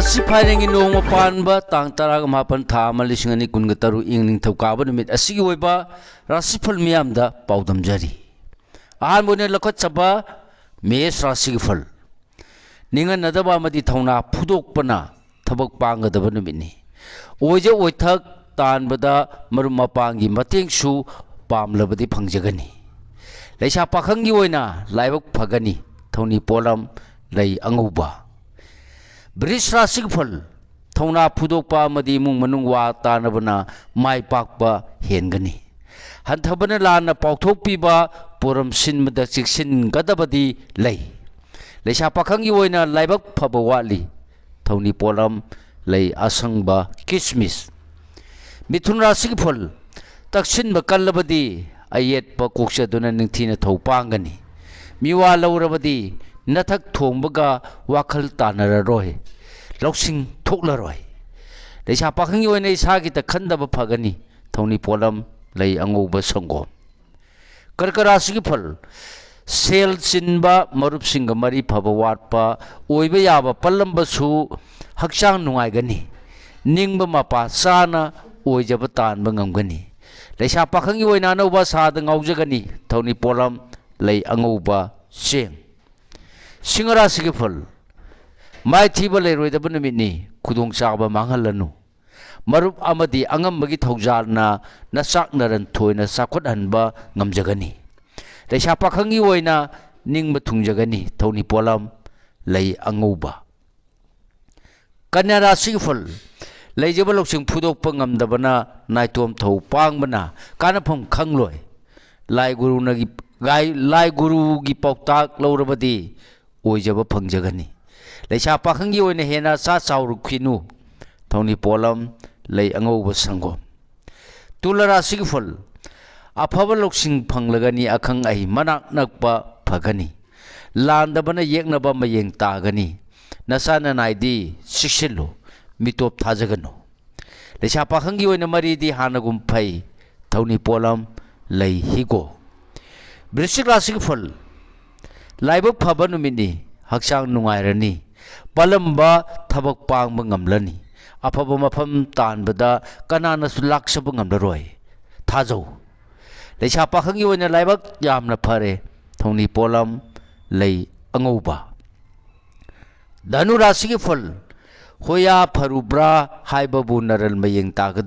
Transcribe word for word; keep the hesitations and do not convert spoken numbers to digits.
ꯁꯤ ꯐꯥꯏꯔꯦꯟꯒꯤ ꯅꯣꯡꯃ ꯄꯥꯟꯕ ꯇꯥꯡ ꯇꯔꯥꯒ ꯃꯥꯄꯟ, ꯊꯥ ꯑꯃ, ꯂꯤꯁꯤꯡ ꯑꯅꯤ ꯀꯨꯟꯒ ꯇꯔꯨꯛ, ꯏꯪ ꯅꯤꯡꯊꯧꯀꯥꯕ ꯅꯨꯃꯤꯠ ꯑꯁꯤꯒꯤ ꯑꯣꯏꯕ ꯔꯥꯁꯤꯐꯜ ꯃꯤꯌꯥꯝꯗ ꯄꯥꯎꯗꯝꯖꯔꯤ꯫ ꯑꯍꯥꯟꯕ ꯑꯣꯏꯅ ꯂꯧꯈꯠꯆꯕ ꯃꯦꯁ ꯔꯥꯁꯤꯒꯤ ꯐꯜ꯫ ꯅꯤꯡꯍꯟꯅꯗꯕ ꯑꯃꯗꯤ ꯊꯧꯅꯥ ꯐꯨꯗꯣꯛꯄꯅ ꯊꯕꯛ ꯄꯥꯡꯒꯗꯕ ꯅꯨꯃꯤꯠꯅꯤ꯫ ꯑꯣꯏꯖ ꯑꯣꯏꯊꯛ ꯇꯥꯟꯕꯗ ꯃꯔꯨꯞ ꯃꯄꯥꯡꯒꯤ ꯃꯇꯦꯡꯁꯨ ꯄꯥꯝꯂꯕꯗꯤ ꯐꯪꯖꯒꯅꯤ꯫ ꯂꯩꯁꯥ ꯄꯥꯈꯪꯒꯤ ꯑꯣꯏꯅ ꯂꯥꯏꯕꯛ ꯐꯒꯅꯤ꯫ ꯊꯧꯅꯤ ꯄꯣꯠꯂꯝ ꯂꯩ ꯑꯉꯧꯕ꯫ ꯕ꯭ꯔꯤꯖ ꯔꯥꯁꯤꯒꯤ ꯐꯜ꯫ ꯊꯧꯅꯥ ꯐꯨꯗꯣꯛꯄ ꯑꯃꯗꯤ ꯏꯃꯨꯡ ꯃꯅꯨꯡ ꯋꯥ ꯇꯥꯅꯕꯅ ꯃꯥꯏ ꯄꯥꯛꯄ ꯍꯦꯟꯒꯅꯤ꯫ ꯍꯟꯊꯕꯅ ꯂꯥꯟꯅ ꯄꯥꯎꯊꯣꯛꯄꯤꯕ ꯄꯣꯔꯝ ꯁꯤꯟꯕꯗ ꯆꯦꯛꯁꯤꯟꯒꯗꯕꯗꯤ ꯂꯩ꯫ ꯂꯩꯁꯥ ꯄꯥꯈꯪꯒꯤ ꯑꯣꯏꯅ ꯂꯥꯏꯕꯛ ꯐꯕ ꯋꯥꯠꯂꯤ꯫ ꯊꯧꯅꯤ ꯄꯣꯠꯂꯝ ꯂꯩ ꯑꯁꯪꯕ ꯀꯤꯁꯃꯤꯁ꯫ ꯃꯤꯊꯨꯟ ꯔꯥꯁꯤꯒꯤ ꯐꯜ꯫ ꯇꯛꯁꯤꯟꯕ ꯀꯜꯂꯕꯗꯤ ꯑꯌꯦꯠꯄ ꯀꯣꯛꯆꯗꯨꯅ ꯅꯤꯡꯊꯤꯅ ꯊꯧ ꯄꯥꯡꯒꯅꯤ꯫ ꯃꯤꯋꯥ ꯂꯧꯔꯕꯗꯤ ꯅꯊꯛ ꯊꯣꯡꯕꯒ ꯋꯥꯈꯜ ꯇꯥꯅꯔꯔꯣꯏ, ꯂꯧꯁꯤꯡ ꯊꯣꯛꯂꯔꯣꯏ꯫ ꯂꯩꯁꯥ ꯄꯥꯈꯪꯒꯤ ꯑꯣꯏꯅ ꯏꯁꯥꯒꯤꯇ ꯈꯟꯗꯕ ꯐꯒꯅꯤ꯫ ꯊꯧꯅꯤ ꯄꯣꯠꯂꯝ ꯂꯩ ꯑꯉꯧꯕ ꯁꯪꯒꯣꯝ꯫ ꯀꯔꯀ ꯔꯥꯁꯤꯒꯤ ꯐꯜ꯫ ꯁꯦꯜ ꯆꯤꯟꯕ ꯃꯔꯨꯞꯁꯤꯡꯒ ꯃꯔꯤ ꯐꯕ ꯋꯥꯠꯄ ꯑꯣꯏꯕ ꯌꯥꯕ ꯄꯜꯂꯝꯕꯁꯨ ꯍꯛꯆꯥꯡ ꯅꯨꯡꯉꯥꯏꯒꯅꯤ꯫ ꯅꯤꯡꯕ ꯃꯄꯥ ꯆꯥꯅ ꯑꯣꯏꯖꯕ ꯇꯥꯟꯕ ꯉꯝꯒꯅꯤ꯫ ꯂꯩꯁꯥ ꯄꯥꯈꯪꯒꯤ ꯑꯣꯏꯅ ꯑꯅꯧꯕ ꯑꯁꯥꯗ ꯉꯥꯎꯖꯒꯅꯤ꯫ ꯊꯧꯅꯤ ꯄꯣꯠꯂꯝ ꯂꯩ ꯑꯉꯧꯕ ꯆꯦꯡ꯫ ꯁꯤꯡꯍ ꯔꯥꯁꯤꯒꯤ ꯐꯜ꯫ ꯃꯥꯏꯊꯤꯕ ꯂꯩꯔꯣꯏꯗꯕ ꯅꯨꯃꯤꯠꯅꯤ꯫ ꯈꯨꯗꯣꯡꯆꯥꯕ ꯃꯥꯡꯍꯜꯂꯅꯨ꯫ ꯃꯔꯨꯞ ꯑꯃꯗꯤ ꯑꯉꯝꯕꯒꯤ ꯊꯧꯖꯥꯜꯅ ꯅꯆꯥꯛ ꯅꯔꯟ ꯊꯣꯏꯅ ꯆꯥꯎꯈꯠꯍꯟꯕ ꯉꯝꯖꯒꯅꯤ꯫ ꯂꯩꯁꯥ ꯄꯥꯈꯪꯒꯤ ꯑꯣꯏꯅ ꯅꯤꯡꯕ ꯊꯨꯡꯖꯒꯅꯤ꯫ ꯊꯧꯅꯤ ꯄꯣꯠꯂꯝ ꯂꯩ ꯑꯉꯧꯕ꯫ ꯀꯟꯌꯥ ꯔꯥꯁꯤꯒꯤ ꯐꯜ꯫ ꯂꯩꯖꯕ ꯂꯧꯁꯤꯡ ꯐꯨꯗꯣꯛꯄ ꯉꯝꯗꯕꯅ ꯅꯥꯏꯇꯣꯝ ꯊꯧ ꯄꯥꯡꯕꯅ ꯀꯥꯟꯅꯐꯝ ꯈꯪꯂꯣꯏ꯫ ꯂꯥꯏ ꯒꯨꯔꯨꯅꯒꯤ-, ꯂꯥꯏ, ꯂꯥꯏ ꯒꯨꯔꯨꯒꯤ ꯄꯥꯎꯇꯥꯛ ꯂꯧꯔꯕꯗꯤ ꯑꯣꯏꯖꯕ ꯐꯪꯖꯒꯅꯤ꯫ ꯂꯩꯁꯥ ꯄꯥꯈꯪꯒꯤ ꯑꯣꯏꯅ ꯍꯦꯟꯅ ꯆꯥ ꯆꯥꯎꯔꯨꯈꯤꯅꯨ꯫ ꯊꯧꯅꯤ ꯄꯣꯠꯂꯝ ꯂꯩ ꯑꯉꯧꯕ ꯁꯪꯒꯣꯝ꯫ ꯇꯨꯂꯥ ꯔꯥꯁꯤꯒꯤ ꯐꯜ꯫ ꯑꯐꯕ ꯂꯧꯁꯤꯡ ꯐꯪꯂꯒꯅꯤ꯫ ꯑꯈꯪ ꯑꯍꯩ ꯃꯅꯥꯛ ꯅꯛꯄ ꯐꯒꯅꯤ꯫ ꯂꯥꯟꯗꯕꯅ ꯌꯦꯛꯅꯕ ꯃꯌꯦꯡ ꯇꯥꯒꯅꯤ꯫ ꯅꯆꯥ ꯅꯅꯥꯏꯗꯤ ꯆꯦꯛꯁꯤꯜꯂꯨ꯫ ꯃꯤꯇꯣꯞ ꯊꯥꯖꯒꯅꯨ꯫ ꯂꯩꯁꯥ ꯄꯥꯈꯪꯒꯤ ꯑꯣꯏꯅ ꯃꯔꯤꯗꯤ ꯍꯥꯟꯅꯒꯨꯝ ꯐꯩ꯫ ꯊꯧꯅꯤ ꯄꯣꯠꯂꯝ ꯂꯩ ꯍꯤꯒꯣ꯫ ꯕ꯭ꯔꯤꯁꯤꯛ ꯔꯥꯁꯤꯒꯤ ꯐꯜ꯫ ꯂꯥꯏꯕꯛ ꯐꯕ ꯅꯨꯃꯤꯠꯅꯤ꯫ ꯍꯛꯆꯥꯡ ꯅꯨꯡꯉꯥꯏꯔꯅꯤ꯫ ꯄꯥꯜꯂꯝꯕ ꯊꯕꯛ ꯄꯥꯡꯕ ꯉꯝꯂꯅꯤ꯫ ꯑꯐꯕ ꯃꯐꯝ ꯇꯥꯟꯕꯗ ꯀꯅꯥꯅꯁꯨ ꯂꯥꯛꯆꯕ ꯉꯝꯂꯔꯣꯏ꯫ ꯊꯥꯖꯧ꯫ ꯂꯩꯁꯥ ꯄꯥꯈꯪꯒꯤ ꯑꯣꯏꯅ ꯂꯥꯏꯕꯛ ꯌꯥꯝꯅ ꯐꯔꯦ꯫ ꯊꯧꯅꯤ ꯄꯣꯠꯂꯝ ꯂꯩ ꯑꯉꯧꯕ꯫ ꯙꯅꯨ ꯔꯥꯁꯤꯒꯤ ꯐꯜ, ꯍꯣꯌꯥ ꯐꯔꯨꯕ꯭ꯔꯥ ꯍꯥꯏꯕꯕꯨ ꯅꯔꯜ ꯃꯌꯦꯡ ꯇꯥꯒꯗꯕ